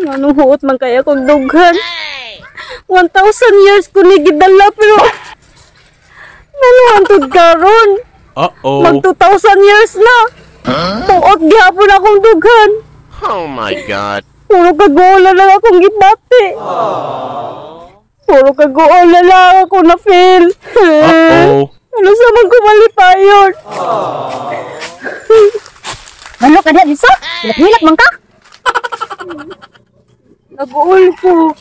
Anong huot man kaya kong dughan? 1,000 years ko ni gidala pero ano hantod karon? Uh-oh. Mag 2,000 years na. Tuot gihapon akong dughan. Oh my God. Puro kaguol na lang akong gibati. Puro kaguol na lang ako na feel. Uh-oh. Ano sa man ko malipayon? Ano ka diha dito? Hilak-hilak man ka? Naguol ko.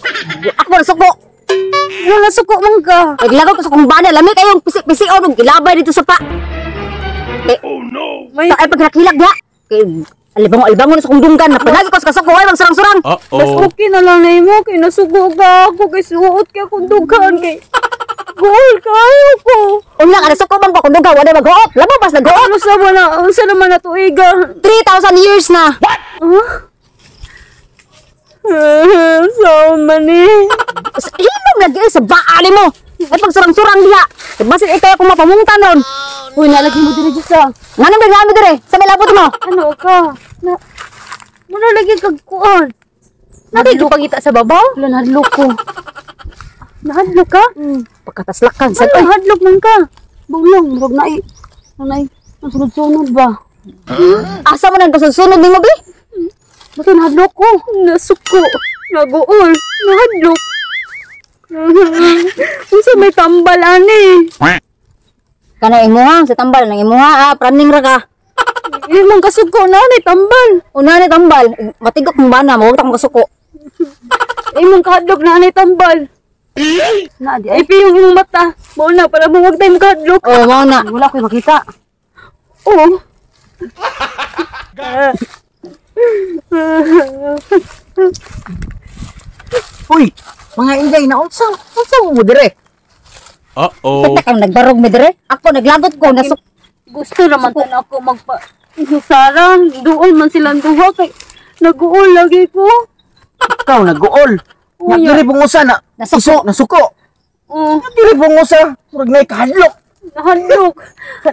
Ako nasuko. Ano nasuko man ka? Naglagaw ko sa kong bana, lami kayong pisi-pisi og gilabay dito sa pa. Eh, Oh no. May ay paghilak-hilak diha. Kay alibang-albangon sa kong dunggan, napanagi ko sa kasuko ay magsurang-surang. Mas Uh-oh. okay na lang na imo kay nasuko ka ako kay suot kay akong dughan kay guol kayo ko. Unya ka nasuko man ko akong dunggan, wala maghuot. Labo pas naghuot. Ano sa man na unsa naman na tuiga? 3,000 years na. Huh? So mani. Hilom lagi ay sa baali mo. Ay pagsurang-surang diha. Basin ikaw akong mapamungtan ron. Uy, nalagi mo diri sa. Nganong nagami dire? Sa may labot mo. Ano ka? Na Muna lagi kag kuan. Nalagi pangita sa babaw? Wala, nahadlok ko. Nahadlok ka? Pagkataslakan sa Ano nahadlok man ka? Bulong, murag na eh. Ano ay, ang sunod-sunod ba? Asa mo nang kasunod nimo bi? Ba't nahadlok ko? Nasuko. Naguol. Nahadlok. Unsa may tambal ani? Kana imuha, sa tambal nang imuha, ah, praning ra ka. Imong kasuko na ni tambal. Una ni tambal, matigok mo bana, mawag ta kong kasuko. Imong kahadlok na ni tambal. Na di Ay piyong imong mata. Mao na para mawag tayo kahadlok. Oh, mao na. Wala ko'y makita. Oo. Uy, mga inday na unsa? Unsa mo dire? Uh-oh. Kita kang nagbarog mi dire. Ako naglagot ko nasuk. Gusto naman tan ako magpa sarang doon man silang duha kay naguol lagi ko. Ikaw naguol. Uy, Diri bungusa na. Nasuko. Nasuko. Oh, Diri bungusa, murag nay kahadlok. nahadlok.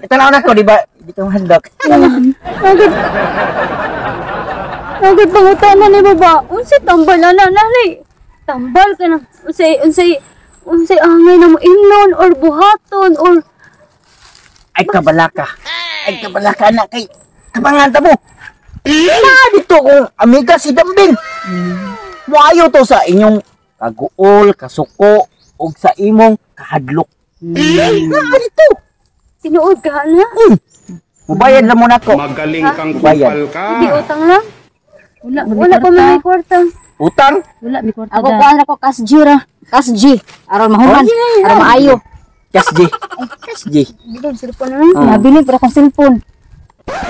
Tanaw na ko di ba? Di ka mahadlok. Agad. Agad pangutana ni baba. Unsa tambal na nanay? Tambal ka na. Unsay unsay unsay angay na mo imnon or buhaton or Ay kabalaka. Ay kabalaka na kay kabangan ta mo. Na dito kong amiga si Dambing. Moayo to sa inyong kaguol, kasuko ug sa imong kahadlok. Na dito. tinuod ka na. Uy. Mubayad lang mo nako. Magaling kang Bayad. kupal ka. Hindi utang lang. Wala, wala pa man may kwarta. Utang? Ako kuan ra ko cash G ra. Cash G. Aron mahuman, Oh, aron maayo. Cash G. Cash G. Bilin cellphone na. Nabilin pero akong cellphone.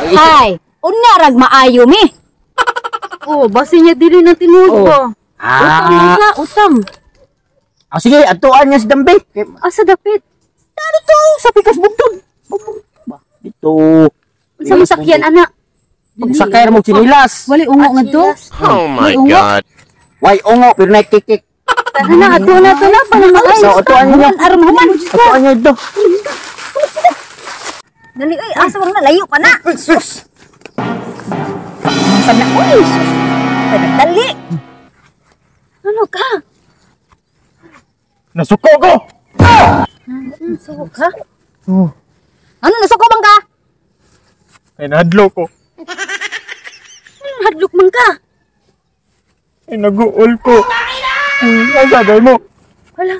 Hay, unya rag maayo mi. Oh, basi niya dili na tinuod Oh. ba. Utang lang Ah, ka, utang. ah, sige, atuan niya si Dambing. Kay- Asa dapit? Dito, sa Pikas Bugtod. Ba, dito. Unsa mo sakyan ana? Pagsakay ra mo sinilas. Wali ungo ngadto. Oh my God. Way ungo pero nakikik. Tara na, ato na to na para maayo. So, atuan niya. Human aron mahuman. Atuan niya dito. Dali ay asa man na layo pa na. Sus. Sab na uy. Sus. Dali. Ano ka? Nasuko ko. Nasuko ka? Oh. Ano nasuko bang ka? Ay, nahadlok ko. Hadlok man ka. Ay, naguol ko. Ang saday mo. Wala.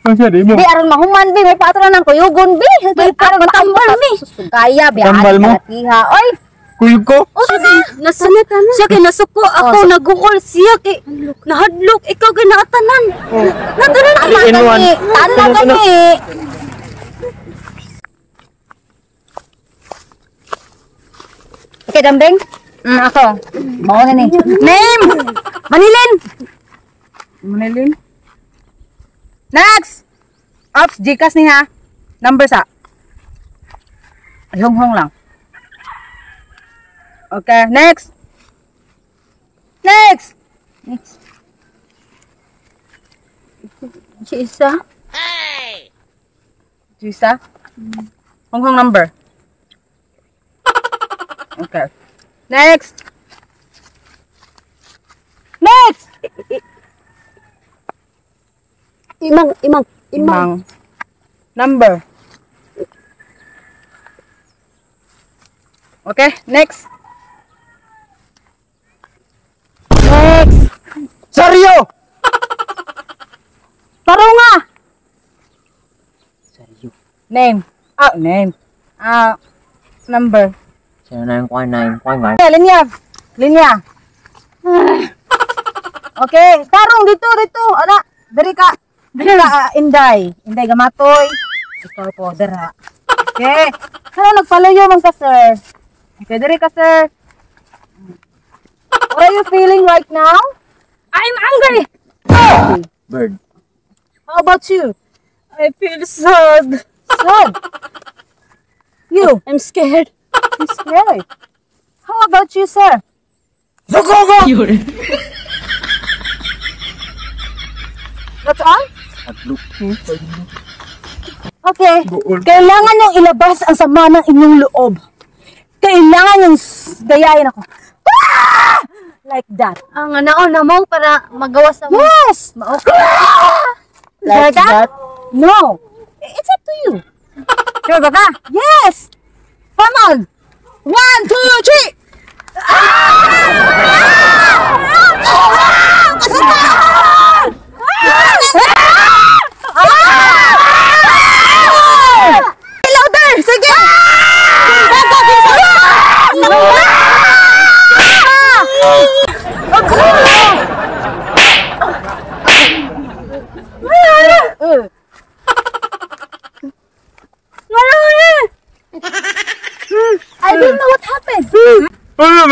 Ang saday mo. Bi aron mahuman bi may paaturan ng kuyugon bi. May aron tambal mi. Sus, kaya bi Tambal mo? Tiha. Oy, Kuyog ko. Nasuko. Siya kay nasuko ako naguol siya kay nahadlok ikaw kay naatanan. Natanan tama In one. gani. Tama gani. Okay, Dambeng? Ako. Mao na ni. Name! Manilin! Manilin. Next! Ops, Gcash ni ha. Number sa. Honghong lang. Okay, next. Next. Next. Si isa. Gisa. Honghong number. Okay. Next. Next. Imang, imang, imang. Imang. Number. Okay, next. Next. Seryo. Parunga. Seryo. Name. Ah, name. Ah, number. 091919. Okay, linya. Linya. Okay, tarong dito dito. Ana, diri ka. Diri ka Inday. Inday gamatoy. Ikaw po dira. Okay. Sana nagpalayo man ka, sir. Okay, diri ka, sir. What are you feeling right now? I'm angry. Bird. How about you? I feel sad. Sad. You. I'm scared. I'm scared. How about you, sir? Suko ko. That's all? Okay. Kailangan niyong ilabas ang sama ng inyong loob. Kailangan niyong gayahin ako. Ah! Like that. Ang anaon na mo para magawas sa mo. Yes! Like that? No. It's up to you. Sure ba ka? Yes! Come on! 1, 2, 3! Ah! Ah! Ah! Kasutan! Ah! Ah! Louder! Sige! Go, go, go! Ah! I don't know what happened. Ano,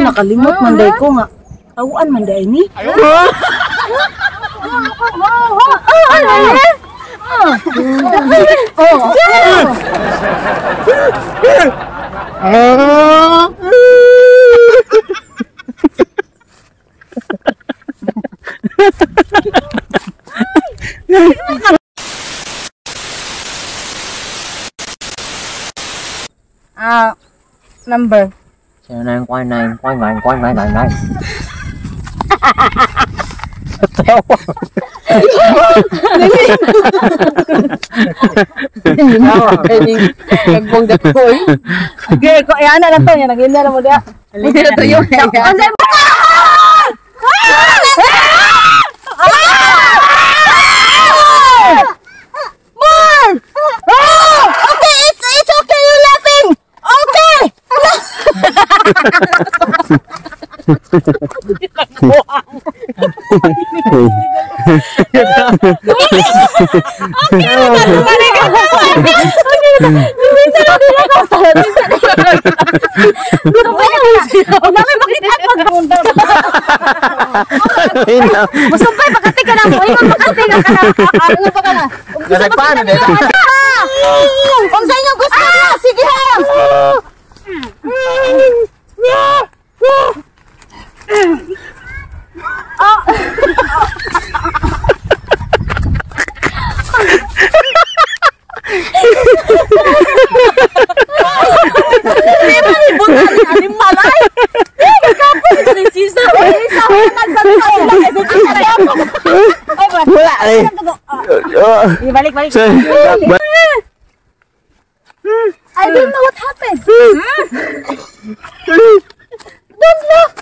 nakalimot man day ko nga. Tawaan man day ni. Ah, number. 0919191999. Okay, ko ayan na lang to, yan naghinda na mo dia. Hindi na to yun. More! Oh! Okay, it's okay, you laughing. Okay. Musumpay pakati ka na mo. Ingon pakati ka na. Ano pa ka na? Nasagpaano dito? Kung sa inyo gusto na, sige ha. Wala eh. Balik, balik. I don't know what happened. Don't laugh.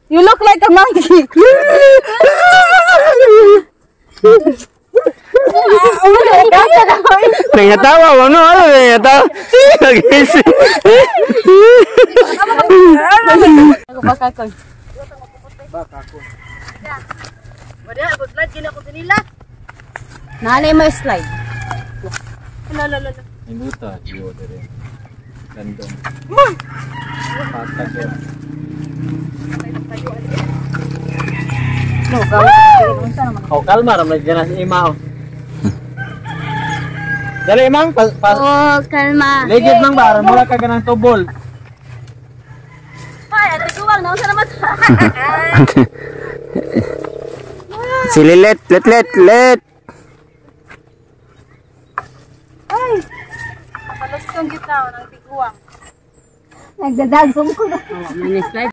You look like a monkey. Nangatawa mo no? Ano nangatawa? Nag-isip. Nanay mo slide. Inuta, iyo dere. Gandong. Patag. Oh, kalma ra man dyan si Ima. Oh. Dali mang pas, pas Oh, kalma. ligid mang ba mura ka ganang tubol. Ay, ate Guwang, nausa naman. Si Lilet, let let let. Ay, Itong gitna, nang tiguang. Nagdadagsong ko na. Oh, may slide.